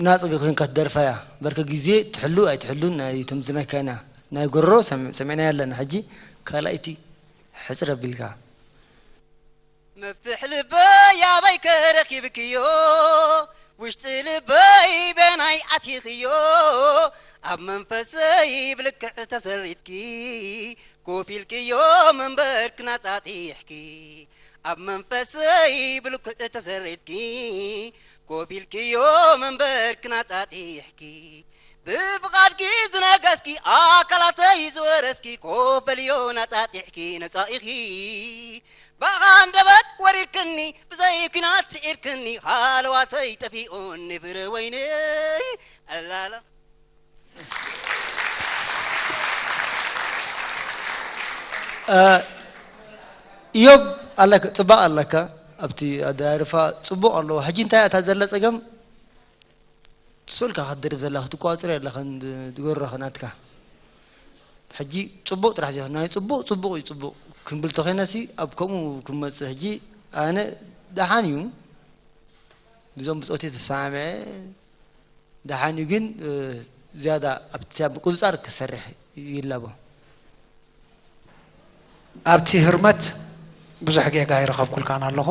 ናጽ ኮይንካ ትደርፋ እያ። በርከ ግዜ ትሕሉ ኣይትሕሉን ናይ ተምዝነካ ኢና። ናይ ጎረሮ ሰም-፣ ሰሚዕናያ ኣለና። ሕጂ ካልኣይቲ ሕጽር ኣቢልካ። መፍትሕ ልበይ ኣበይ ከረኪብክዮ? ውሽጢ ልበይ በናይ ኣቲኽዮ? ኣብ መንፈሰይ ብልክዕ ተሰሪትኪ፣ ኮፍ ኢልክዮ መንበርክን ኣጣጢሕኪ። ኣብ መንፈሰይ ብልክዕ ተሰሪትኪ፣ ኮፍ ኢልክዮ መንበርክን ኣጣጢሕኪ። ብፍቓድኪ ዝነገስኪ፣ ኣካላተይ ዝወረስኪ፣ ኮፍ በልዮ ናጣጢሕኪ ነጻ ኢኺ። ብኣኻ ኣንደበት ወሪድክኒ፣ ብዘይ ኲናት ስዒርክኒ፣ ሃለዋተይ ጠፊኡኒ ፍረ ወይነይ። ኣላላ። እ፣ ኢዮብ ኣለካ፣ ጽባቐ ኣለካ። ኣብቲ ኣደራርፋ ጽቡቕ ኣለዎ። ሕጂ እንታይ እያ እታ ዘላ ጸገም? ስልካ ክትደርብ ዘላ ክትቋጽር ኣለኻ፣ ንድ-፣ ንጎረኻ ናትካ። ሕጂ ጽቡቕ ጥራሕ ዜኻ፣ ናይ ጽቡቕ ጽቡቕ እዩ ጽቡቕ ክንብል ተኾይናሲ፣ ኣብ ከምኡ ክንመጽእ። ሕጂ ኣነ ደሓን እዩ፣ ብዞም ብጾት እየ ተሰማምዐ፣ ደሓን እዩ ግን፣ እ፣ ዝያዳ ኣብቲ ምቁጽጻር ክሰርሕ ይላቦ። ኣብቲ ህርመት ብዙሕ ጌጋ ኣይረኸብኩልካን ኣለኹ።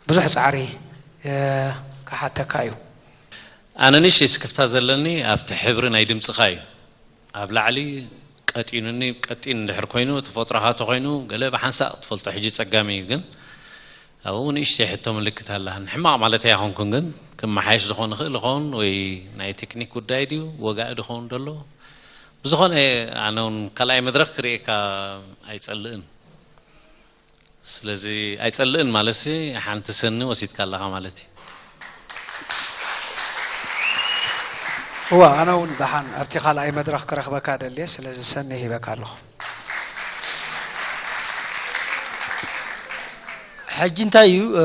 ብዙሕ ጻዕሪ፣ እ፣ ክሓተካ እዩ። ኣነ ንእሽተይ ስክፍታ ዘለኒ ኣብቲ ሕብሪ ናይ ድምጽኻ እዩ። ኣብ ላዕሊ ቀጢኑኒ፣ ቀጢን እንድሕር ኮይኑ፣ ተፈጥሮኻ ተኾይኑ፣ ገለ ብሓንሳእ ክትፈልጦ ሕጂ ጸጋሚ እዩ። ግን ኣብኡ ንእሽተይ ሕቶ ምልክት ኣላ። ንሕማቕ ማለተይ ኣይኮንኩን፣ ግን ክመሓየሽ ዝኾን ይኽእል ይኸውን ወይ ናይ ቴክኒክ ጉዳይ ድዩ፣ ወጋኢ ድኸውን ደሎ? ብዝኾነ ኣነ እውን ካልኣይ መድረኽ ክርእየካ ኣይጸልእን። ስለዚ ኣይጸልእን ማለትሲ ሓንቲ ሰኒ ወሲድካ ኣለኻ ማለት እዩ። እወ፣ ኣነ እውን ደሓን ኣብቲ ካልኣይ መድረኽ ክረኽበካ ደልየ፣ ስለዚ ሰኒ ሂበካ ኣለኹ። ሕጂ እንታይ እዩ፣ እ፣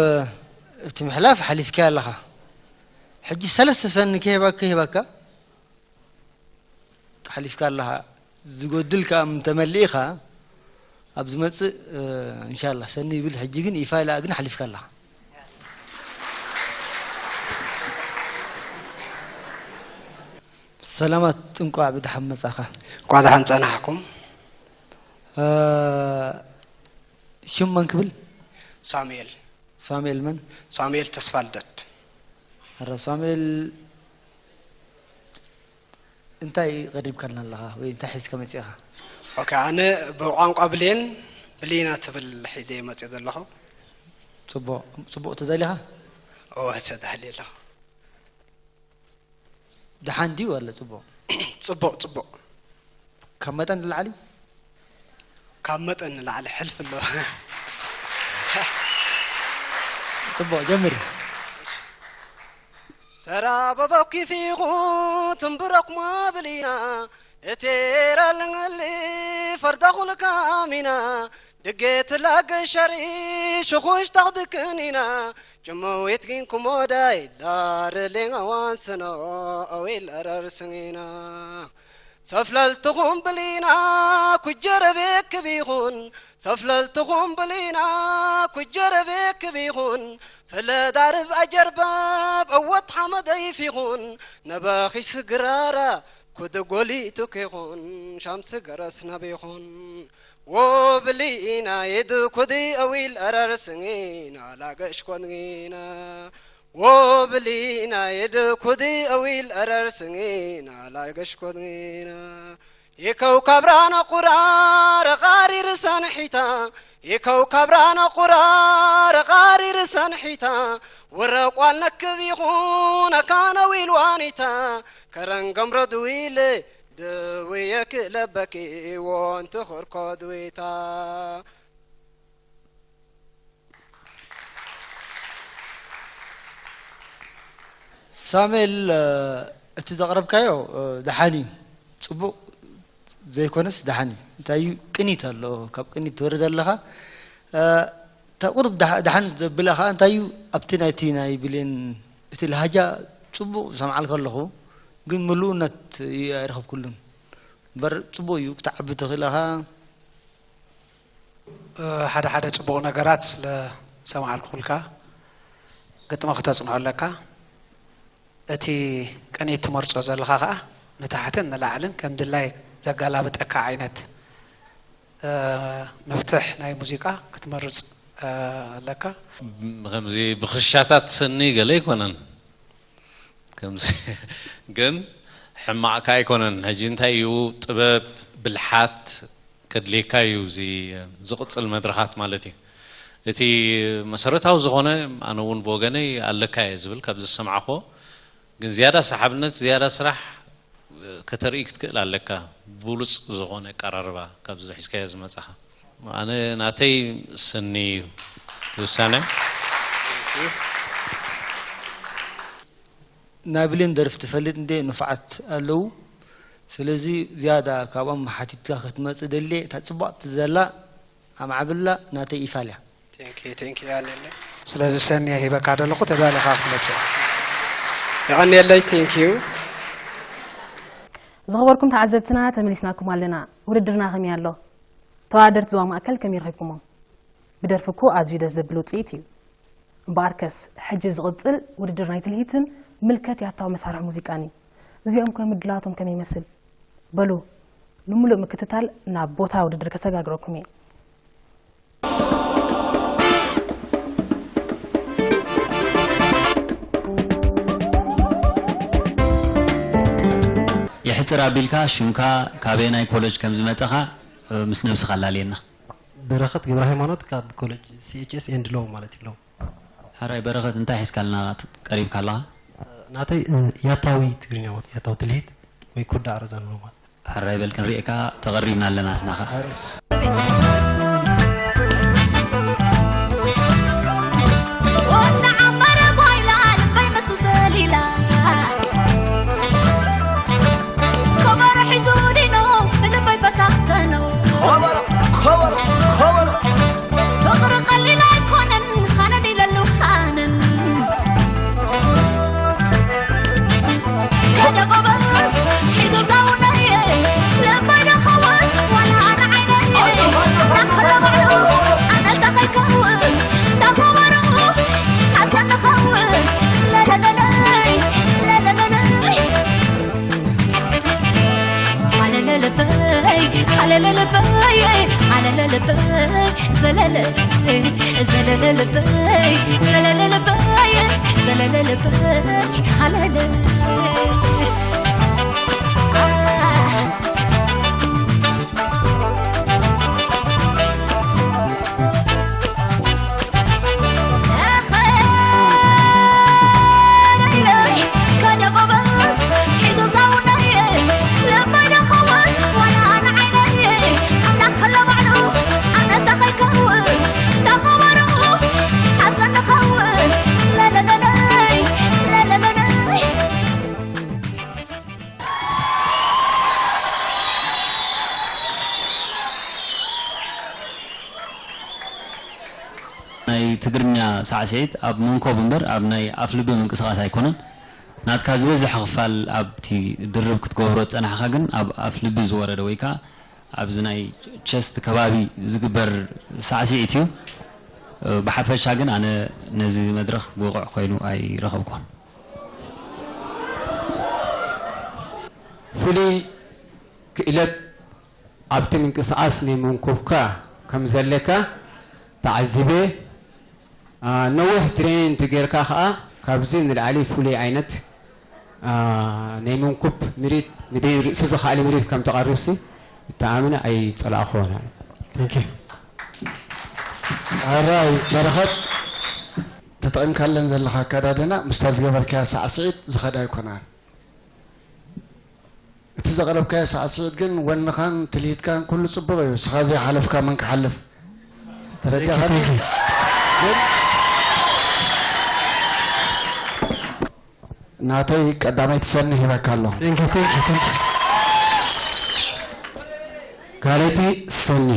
እቲ ምሕላፍ ሓሊፍካዮ ኣለኻ። ሕጂ ሰለስተ ሰኒ ክህበካ፣ ክህበካ፣ ሓሊፍካ ኣለኻ። ዝጎድል ከኣ እንተመሊእኻ ኣብ ዝመጽእ፣ እ፣ እንሻላ ሰኒ ይብል። ሕጂ ግን ይፋ ኢላ ግን ሓሊፍካ ኣለኻ። ሰላማት፣ እንቋዕ ብደሓን መጻኻ። እንቋዕ ደሓን ጸናሕኩም። እ፣ ሽም መን ክብል? ሳሙኤል። ሳሙኤል መን? ሳሙኤል ተስፋልደት። ኣረ ሳሙኤል እንታይ ቀሪብካልና ኣለኻ ወይ እንታይ ሒዝካ መጺእኻ? ኦኬ፣ ኣነ ብቋንቋ ብሌን ብሊና ትብል ሒዘ መጽእ ዘለኹ። ጽቡቕ፣ ጽቡቕ ተዳሊኻ? ኦ፣ ተዳልየ ኣለኹ። ደሓን ድዩ ኣለ ጽቡቕ? ጽቡቕ፣ ጽቡቕ። ካብ መጠን ንላዕሊ? ካብ መጠን ንላዕሊ ሕልፍ ኣሎ። ጽቡቕ፣ ጀምሪ። ሰራበበኪፊኹ ትንብረኩማ ብሊና፣ እቴራ ልንግሊ ፈርዳ ኩልካሚና፣ ድጌት ላገሸሪ ሽኹሽ ተኽድክኒና፣ ጭመዊት ጊንኩሞዳይ ላርሌን ኣዋንስኖ ኣዊል ኣረርስኒና። ሰፍለልትኹም ብሊና ኩጀረቤ ክቢኹን፣ ሰፍለልትኹም ብሊና ኩጀረቤ ክቢኹን፣ ፍለዳርብ ኣጀርባብ እወት ሓመደይፊኹን፣ ነበኺ ስግራራ ኩድ ጎሊቱ ኬኹን፣ ሻምሲ ገረስ ነቢኹን። ወብሊና የድኩዲ ኣዊል ኣረርስኒና ላገሽ ኮንጊና። ወብሊና የድኩዲ ኣዊል ኣረርስኒና ላገሽ ኮንጊና። የከውካብ ራና ቁራር ቃሪር ሰንሒታ፣ የከውካብ ራና ቁራር ቃሪር ሰንሒታ፣ ወረቋል ነክብ ይኹን ኣካነ ዊል ዋኒታ፣ ከረን ገምረድ ዊል ድውየ ክለበኪ ወንቲ ኽርኮ ድዊታ። ሳሙኤል፣ እ፣ እቲ ዘቕረብካዮ፣ እ፣ ደሓን እዩ። ጽቡቕ ዘይኮነስ ደሓን እዩ። እንታይ እዩ፣ ቅኒት ኣሎ። ካብ ቅኒት ትወርድ ኣለኻ። እ፣ እታ ቁሩብ ደሓ-፣ ደሓን ዘብላ ኸኣ እንታይ እዩ፣ ኣብቲ ናይቲ ናይ ብሌን እቲ ልሃጃ ጽቡቕ ዝሰምዓልካ ኣለኹ፣ ግን ምሉእነት እዩ ኣይረኸብኩሉን። እምበር ጽቡቕ እዩ፣ ክትዓቢ ትኽእል ኢኻ። እ፣ ሓደ ሓደ ጽቡቕ ነገራት ስለ ሰማዕኩልካ፣ ግጥሚ ክተጽንዖ ኣለካ። እቲ ቅኒት ትመርጾ ዘለኻ ኸኣ ንታሕትን ንላዕልን ከም ድላይ ዘገላብጠካ ዓይነት፣ እ፣ መፍትሕ ናይ ሙዚቃ ክትመርጽ፣ እ፣ ኣለካ። ከምዚ ብኽሻታት ስኒ ገለ ኣይኮነን። ከምዚ ግን ሕማቕ ከኣ ኣይኮነን። ሕጂ እንታይ እዩ ጥበብ፣ ብልሓት ከድልየካ እዩ እዚ ዝቕጽል መድረኻት ማለት እዩ። እቲ መሰረታዊ ዝኾነ ኣነ እውን ብወገነይ ኣለካ እየ ዝብል ካብ ዝሰማዕኹዎ፣ ግን ዝያዳ ሰሓብነት፣ ዝያዳ ስራሕ ከተርኢ ክትክእል ኣለካ። ብሉጽ ዝኾነ ኣቀራርባ ካብዚ ሒዝካዮ ዝመጻኻ። ኣነ ናተይ ስኒ እዩ እቲ ውሳነ። ናይ ብሌን ደርፊ ትፈልጥ እንዴ? ንፉዓት ኣለዉ። ስለዚ ዝያዳ ካብኦም ሓቲትካ ክትመጽእ ደልየ። እታ ጽቡቕቲ ዘላ ኣማዕብላ ናተይ ኢፋል እያ። ቴንኪ፣ ቴንኪ፣ ያኔለ። ስለዚ ሰኒ ሂበካ ዘለኹ ተዳሊኻ ክትመጽእ። የቐንየለይ፣ ቴንኪዩ። ዝኸበርኩም ተዓዘብትና፣ ተመሊስናኩም ኣለና። ውድድርና ከመይ ኣሎ? ተወዳደርቲ ዞባ ማእከል ከመይ ረኺብኩሞም? ብደርፊ እኮ ኣዝዩ ደስ ዘብል ውጽኢት እዩ። እምበኣርከስ፣ ሕጂ ዝቕጽል ውድድር ናይ ትልሂትን ምልከት ያታዊ መሳርሒ ሙዚቃን እዩ። እዚኦም ከ ምድላዋቶም ከመይ ይመስል? በሉ፣ ንምሉእ ምክትታል ናብ ቦታ ውድድር ከሰጋግረኩም እየ። የሕጽር ኣቢልካ ሽምካ፣ ካበየናይ ኮለጅ ከም ዝመጸኻ፣ እ፣ ምስ ነብስኻ ኣላልየና። በረኸት ገብረ ሃይማኖት ካብ ኮለጅ ሲ ኤች ኤስ ኤንድ ሎው ማለት እዩ፣ ሎው። ሕራይ በረኸት፣ እንታይ ሒዝካልና ቀሪብካ ኣለኻ? ናተይ፣ እ፣ ያታዊ ትግርኛ ማለት ያታዊ ትልሂት ወይ ኩዳ ኣረዛ ንብሎ ማለት። ሕራይ በል ክንርእየካ ተቐሪብና ኣለና ንሕና ኸኣ። ወዲ ዓንባረ ጓይላ ልበይ መሱ ዘሊላ። ከበሮ ሒዙ ዲኖ ንልበይ ፈታተኖ። ከበሮ፣ ከበሮ፣ ከበሮ። ፍቕሪ ቀሊል ኣይኮነን፣ ሃነን ኢለሉ ሃነን። ሓደ ጎበዝ ሒዙ ዛውነየ፣ ለባይ ደኸውን ዋላ ንዓይነየ። ዳኸሎ ባዕሉ ኣነታ ከይከውን፣ ዳኸበሩ ሓሰን ንኸውን። ለለለለይ፣ ለለለለይ። ሃለለለበይ፣ ሃለለለበይ፣ ሃለለለበይ፣ ዘለለ፣ ዘለለለበይ፣ ዘለለለበይ፣ ዘለለለበይ፣ ሃለለ። ናይ ትግርኛ ሳዕስዒት ኣብ መንኮብ እምበር ኣብ ናይ ኣፍልቢ ምንቅስቓስ ኣይኮነን። ናትካ ዝበዝሐ ክፋል ኣብቲ ድርብ ክትገብሮ ዝጸናሕካ ግን ኣብ ኣፍልቢ ዝወረደ ወይ ከኣ ኣብዚ ናይ ቸስት ከባቢ ዝግበር ሳዕስዒት እዩ። ብሓፈሻ ግን ኣነ ነዚ መድረኽ ብቑዕ ኮይኑ ኣይረኸብኩን። ፍሉይ ክእለት ኣብቲ ምንቅስቓስ ናይ መንኮብካ ከም ዘለካ ተዓዚበ። ነዊሕ ትሬኒንግ እንተጌርካ ከኣ ካብዚ ንላዕሊ ፍሉይ ዓይነት ናይ መንኩብ ምርኢት ንበይኑ ርእሱ ዝኸኣለ ምርኢት ከም ተቕርብሲ እተኣምነ ኣይጸላእኹዎን። ኣራይ በረኸት ተጠቒምካለን ዘለኻ ኣከዳድና ምስታ ዝገበርካያ ሳዕስዒት ዝኸዳ ኣይኮናን። እቲ ዘቕረብካዮ ሳዕስዒት ግን ወንኻን ትልሂትካን ኩሉ ጽቡቕ እዩ። እስኻ ዘይሓለፍካ መን ክሓልፍ? ተረዲእኻኒ? ግን ናተይ ቀዳመይቲ ሰኒ ሂበካ ኣለኹ። ካልኣይቲ ሰኒ።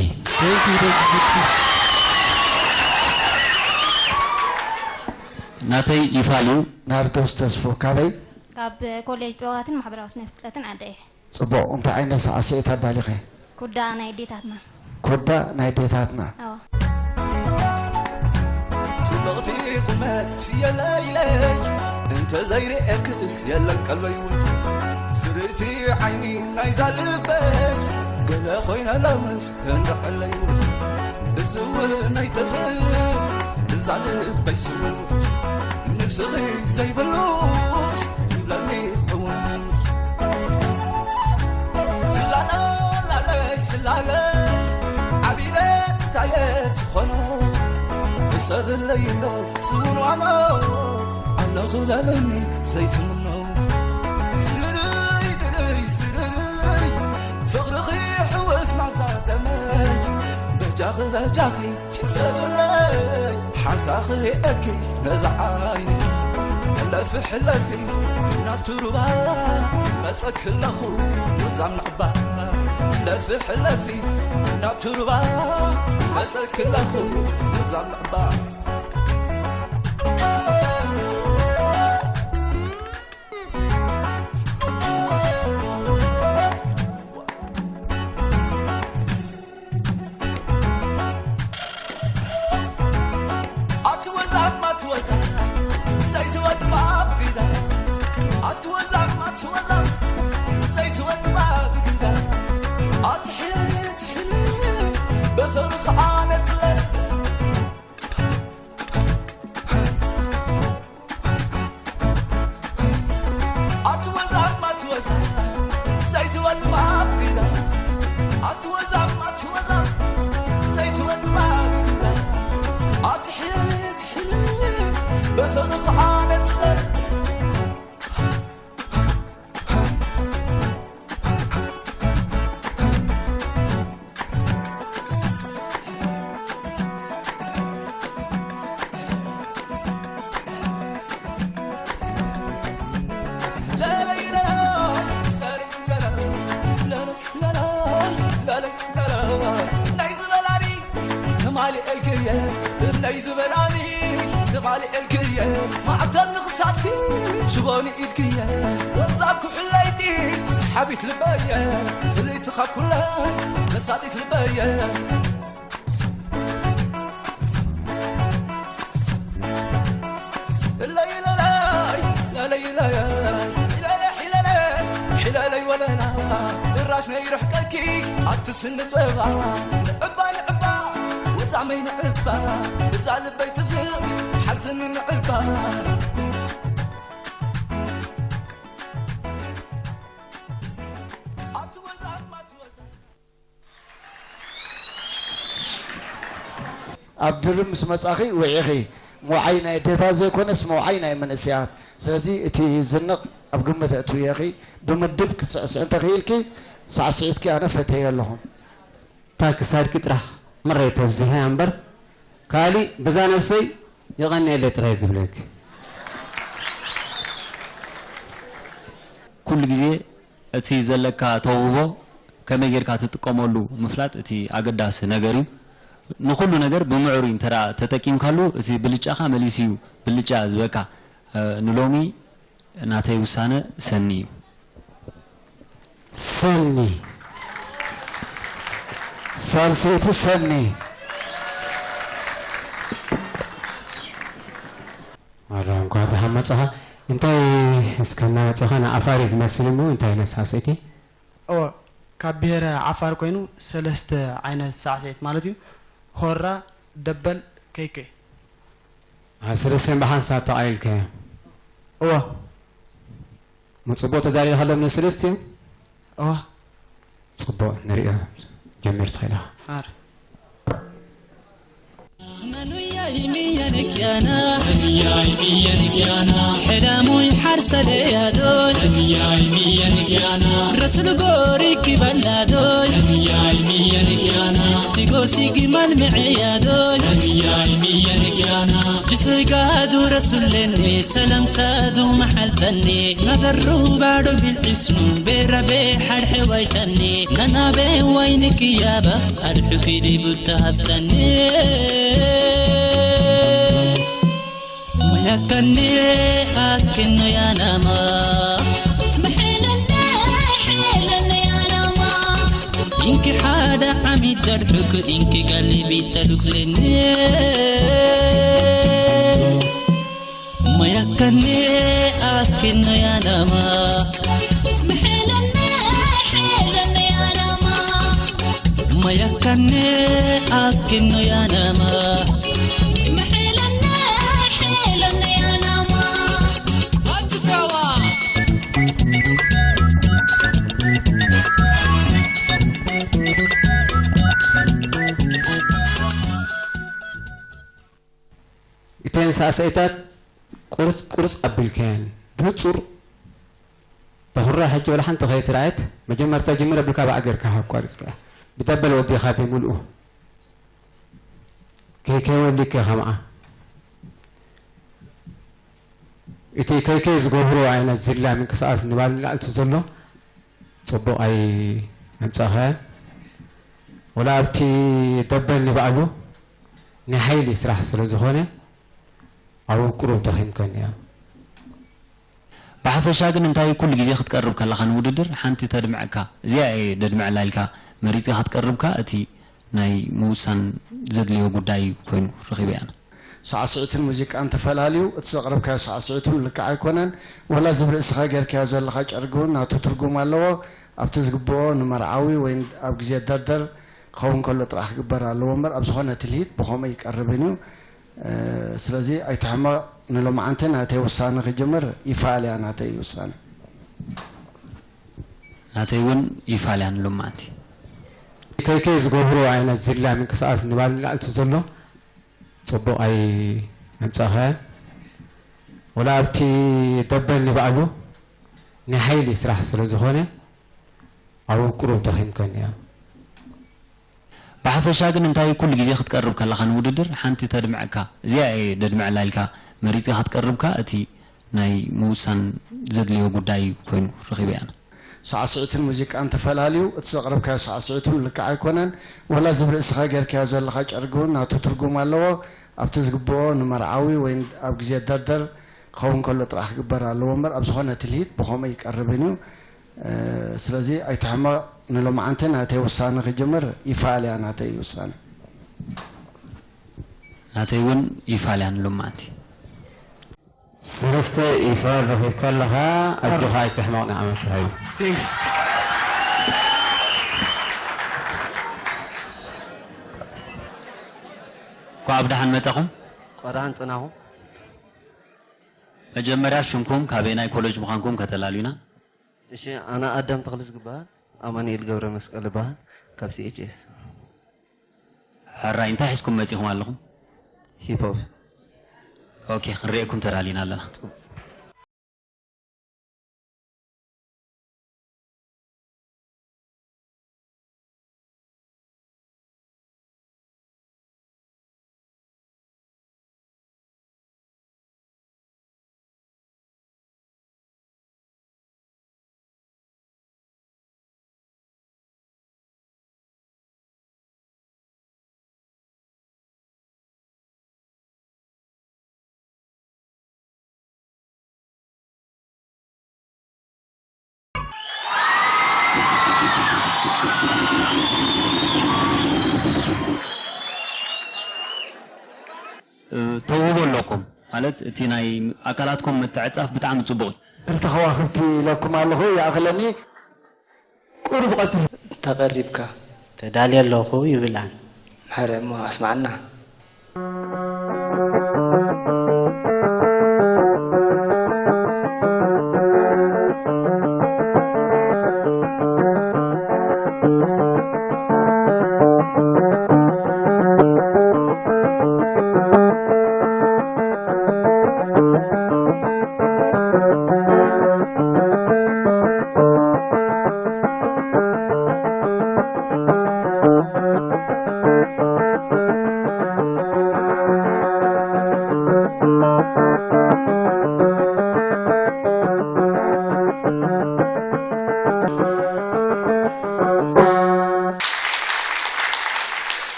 ናተይ ይፋል እዩ። ናርዶስ ተስፉ ካበይ? ካብ ኮሌጅ ጥበባትን ማሕበራዊ ስነ ፍልጠትን ዓደ እየ። ጽቡቕ፣ እንታይ ዓይነት ሳዕስዒት ኣዳሊኺ? ኩዳ ናይ ኣዴታትና። ኩዳ ናይ ኣዴታትና። ኣዎ። ጽብቕቲ ቁመት ስየለይለይ እንተዘይርእየክስ የለን ቀልበይ ወይ ፍርይቲ ዓይኒ ናይዛ ልበይ ገለ ኮይነ ሎምስ እንድዕለይ ወይ እዚ እውን ኣይጠፍእ እዛ ልበይ ስውር ንስኺ ዘይብሉስ ይብለኒ ሕውነት ዝላለይ ዝላለይ ዓቢለ ታየ ዝኾኖ እሰብለይ እንዶ ስውንዋኖ ኣለኹ በለኒ ዘይትምኖ ስርርይ ድርይ ስርርይ ፍቕርኺ ሕወስ ናብዛ ደመይ በጃኺ በጃኺ ሕሰብለይ ሓንሳእ ክርእየኪ ነዛ ዓይኒ ሕለፊ ሕለፊ ናብቲ ሩባ መጸኪ ኣለኹ ነዛ ምዕባ ሕለፊ ሕለፊ ናብቲ ሩባ መጸኪ ኣለኹ ነዛ ምዕባ ኣብ ድርብ ምስ መጻኺ ውዒኺ፣ ምውዓይ ናይ ኣዴታት ዘይኮነስ ምውዓይ ናይ መንእሰያት። ስለዚ እቲ ዝንቕ ኣብ ግምት ኣእትውዮ ኢኺ። ብምድብ ክትስዕስዒ እንተኽኢልኪ ሳዕስዒትኪ ኣነ ፈትየዮ ኣለኹ። እታ ክሳድኪ ጥራሕ ምረይ ተብዝሕያ እምበር ካሊእ በዛ ነብሰይ የቐንየለይ ጥራይ ዝብለኪ። ኩሉ ግዜ እቲ ዘለካ ተውህቦ ከመይ ጌርካ ትጥቀመሉ ምፍላጥ እቲ ኣገዳሲ ነገር እዩ። ንኹሉ ነገር ብምዕሩይ እንተ ተጠቂምካሉ፣ እቲ ብልጫኻ መሊሱ እዩ ብልጫ ዝበካ። ንሎሚ ናተይ ውሳነ ሰኒ እዩ። ሰኒ። ሳልሰይቲ ሰኒ። ኣረ እንኳ ደሓን መጻኻ። እንታይ እስከ እናመጻኻ ንዓፋር እዩ ዝመስል እሞ እንታይ ነሳሰይቲ? እወ፣ ካብ ብሄረ ዓፋር ኮይኑ ሰለስተ ዓይነት ሳዕስዒት ማለት እዩ፣ ሆራ፣ ደበል፣ ከይከይ። ሰለስተን ብሓንሳብ ጠቓሊልካዮ። እወ። እሞ ጽቡቕ ተዳሊልካሎም ንሰለስቲኦም? እወ። ጽቡቕ ንሪኦ። ጀሚር ትኽእል ኢኻ። ኣረ። Nanuya imiya nikyana Nanuya imiya nikyana Helamu harsa de yado Nanuya imiya nikyana Rasul gori kibala do Nanuya imiya nikyana Sigo sigi mal mi'ya do Nanuya imiya nikyana Jisu gadu rasul lenni salam sadu mahal tanni Nadaru badu bil ismu bera be har hewai tanni Nana be waini kiyaba Arxu kidi butta habtanne Mayakanne akkenno yanama Mahelenne helenne yanama Inki hada amid darxuk inki galibi taduklenne Mayakanne akkenno yanama Mayakanne akkenno yanama Atsukawa እተን ሳዕስዒታት ቁርጽ ቁርጽ ኣቢልካየን ብንጹር በኹራ ሕጂ ወላ ሓንቲ ከይትረኣየት መጀመርታ ጅምር ኣቢልካ ብኣገርካ ሃብ ቋሪጽካ ብደበል ወዲኻ ብምልኡ ከይከይወሊከ ከምኣ እቲ ከይከይ ዝገብሮ ዓይነት ዝላ ምንቅስቃስ ንባል ንላዕልቲ ዘሎ ጽቡቕ ኣይ ኣምጻኻያን ወላ ኣብቲ ደበል ንባዕሉ ናይ ሓይሊ ስራሕ ስለ ዝኾነ ኣብኡ ቁሩብ ደኺምከኒ እያ። ብሓፈሻ ግን እንታይ ኩሉ ግዜ ክትቀርብ ከለኻ ንውድድር ሓንቲ ተድምዐካ እዚኣ እየ ደድምዐላ ኢልካ መሪፅካ ክትቀርብካ እቲ ናይ ምውሳን ዘድልዮ ጉዳይ ኮይኑ ረኺበ ኣነ። ሳዕስዒትን ሙዚቃን ተፈላልዩ፣ እቲ ዘቕረብካዮ ሳዕስዒት እውን ልክዕ ኣይኮነን፣ ወላ እዚ ብ ርእስኻ ጌርካዮ ዘለኻ ጨርጊ እውን ናቱ ትርጉም ኣለዎ፣ ኣብቲ ዝግብኦ ንመርዓዊ ወይ ኣብ ግዜ ደርደር ክኸውን ከሎ ጥራሕ ክግበር ኣለዎ እምበር ኣብ ዝኾነ ትልሂት ብኸምኡ ኣይቀርብን እዩ። ስለዚ ኣይትሕመቕ፣ ንሎማዓንቲ ናተይ ውሳነ ክጅምር ይፋል እያ ናተይ ውሳነ። ናተይ እውን ይፋል እያ ንሎማዓንቲ። ከይከይ ዝገብሮ ዓይነት ዝላ ምንቅስቃስ ንባል ንላዕሊ ዘሎ ጽቡቕ ኣይ ኣምጻኻያን ወላ ኣብቲ ደበል ንባዕሉ ናይ ሓይሊ ስራሕ ስለ ዝኾነ ኣብኡ ቁሩብ ደኺምከኒ እያ። ብሓፈሻ ግን እንታይ ኩሉ ግዜ ክትቀርብ ከለኻ ንውድድር ሓንቲ ተድምዐካ እዚኣ እየ ደድምዐላ ኢልካ መሪፅካ ክትቀርብካ እቲ ናይ ምውሳን ዘድልዮ ጉዳይ ኮይኑ ረኺበ ኣነ። ሳዕስዒትን ሙዚቃን ተፈላልዩ፣ እቲ ዘቕረብካዮ ሳዕስዒት እውን ልክዕ ኣይኮነን፣ ወላ እዚ ብ ርእስኻ ጌርካዮ ዘለኻ ጨርጊ እውን ናቱ ትርጉም ኣለዎ፣ ኣብቲ ዝግብኦ ንመርዓዊ ወይ ኣብ ግዜ ደርደር ክኸውን ከሎ ጥራሕ ክግበር ኣለዎ እምበር ኣብ ዝኾነ ትልሂት ብኸምኡ ኣይቀርብን እዩ። ስለዚ ኣይትሕመቕ፣ ንሎማዓንቲ ናተይ ውሳነ ክጅምር ይፋል እያ ናተይ ውሳነ። ናተይ እውን ይፋል እያ ንሎማዓንቲ። ሰለስተ ይፋል ረኺብካ ኣለኻ፣ ኣጆኻ ኣይትሕመቕ ንዓመት ሃዩ። እንኳዕ ብደሓን መጻኹም። እንኳዕ ደሓን ጸናኹም። መጀመርያ ሽምኩም ካበየናይ ኮለጅ ምዃንኩም ከተላልዩና። እሺ፣ ኣነ ኣዳም ተኽልስ ዝበሃል፣ ኣማኑኤል ገብረመስቀል እበሃል፣ ካብ ሲ ኤች ኤስ። ሕራይ እንታይ ሒዝኩም መጺኹም ኣለኹም? ሂፕ ሆፕ። ኦኬ፣ ክንርእየኩም ተዳሊና ኣለና። እ፣ ተውህቦ ኣለኩም። ማለት እቲ ናይ ኣካላትኩም ምትዕጻፍ ብጣዕሚ ጽቡቕ እዩ። ክልተ ከዋኽብቲ ኢለኩም ኣለኹ፣ ይኣኽለኒ። ቁሩብ ቀልጢፉ። ተቐሪብካ። ተዳልየ ኣለኹ ይብል ኣን። ምሕረ እሞ ኣስማዓና።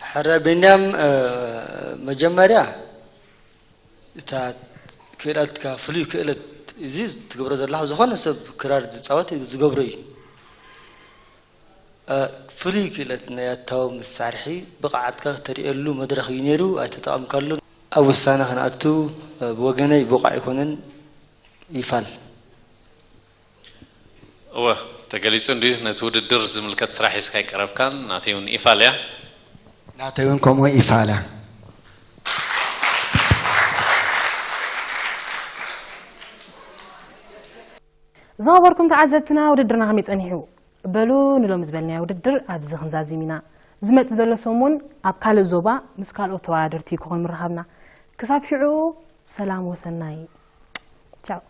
ሕረ ቢንያም፣ እ፣ መጀመርያ እታ ክእለትካ፣ ፍሉይ ክእለት፣ እዚ ትገብሮ ዘለኻ ዝኾነ ሰብ ክራር ዝጻወት ዝገብሮ እዩ። እ፣ ፍሉይ ክእለት ናይ ኣታዊ መሳርሒ ብቕዓትካ ተርእየሉ መድረኽ እዩ ነይሩ፣ ኣይተጠቐምካሉን። ኣብ ውሳነ ክንኣቱ፣ እ፣ ብወገነይ ብቑዕ ኣይኮነን፣ ይፋል። እወ፣ ተገሊጹ እንድዩ። ነቲ ውድድር ዝምልከት ስራሕ ሒዝካ ኣይቀረብካን። ናተይ እውን ኢፋል እያ። ናተይ እውን ከምኡ ኢፋል እያ። ዝኸበርኩም ተዓዘብትና፣ ውድድርና ከመይ ጸኒሑ? በሉ፣ ንሎሚ ዝበልናዮ ውድድር ኣብዚ ክንዛዝም ኢና። ዝመጽእ ዘሎ ሰሙን ኣብ ካልእ ዞባ ምስ ካልኦት ተወዳደርቲ ክኾን ምርኻብና። ክሳብ ሽዑ ሰላም ወሰናይ። ቻው።